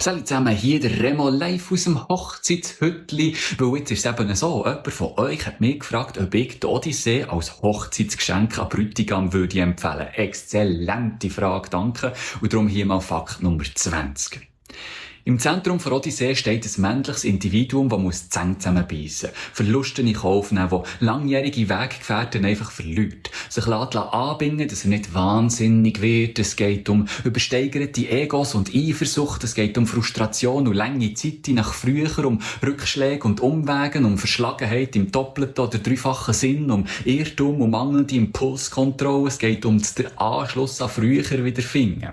Salut zusammen, hier der Remo live aus dem Hochzeitshütli. Weil jetzt ist es eben so, jemand von euch hat mich gefragt, ob ich die Odyssee als Hochzeitsgeschenk an Bräutigam würde empfehlen. Exzellente Frage, danke. Und darum hier mal Fakt Nummer 20. Im Zentrum von Odyssee steht ein männliches Individuum, das die Zähne zusammenbeissen muss, Verluste in Kauf nehmen, das langjährige Weggefährten einfach verliert, sich anbinden, dass er nicht wahnsinnig wird. Es geht um übersteigerte Egos und Eifersucht, es geht um Frustration und lange Zeit nach früher, um Rückschläge und Umwegen, um Verschlagenheit im doppelten oder dreifachen Sinn, um Irrtum, um mangelnde Impulskontrolle, es geht um den Anschluss an früher wiederfinden.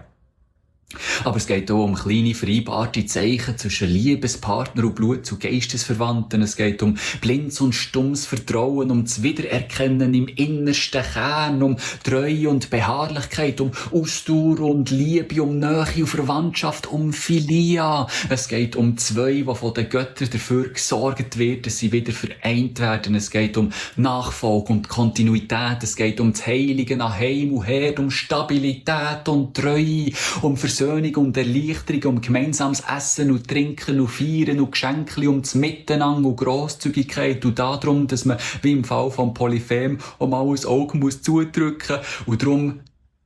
Aber es geht auch um kleine vereinbarte Zeichen zwischen Liebespartner und Blut zu Geistesverwandten. Es geht um blindes und stummes Vertrauen, um das Wiedererkennen im innersten Kern, um Treue und Beharrlichkeit, um Ausdauer und Liebe, um Nähe und Verwandtschaft, um Philia. Es geht um zwei, die von den Göttern dafür gesorgt wird, dass sie wieder vereint werden. Es geht um Nachfolge und Kontinuität. Es geht um das Heilige an Heim und Herd, um Stabilität und Treue, um Versöhnung und Erleichterung, um gemeinsames Essen und Trinken und Feiern und Geschenke, um das Miteinander und Grosszügigkeit und darum, dass man, wie im Fall von Polyphem, um alles Auge muss zudrücken. Und darum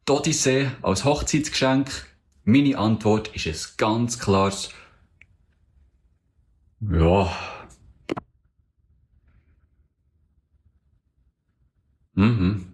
die Odyssee als Hochzeitsgeschenk. Meine Antwort ist ein ganz klares Ja. Mhm.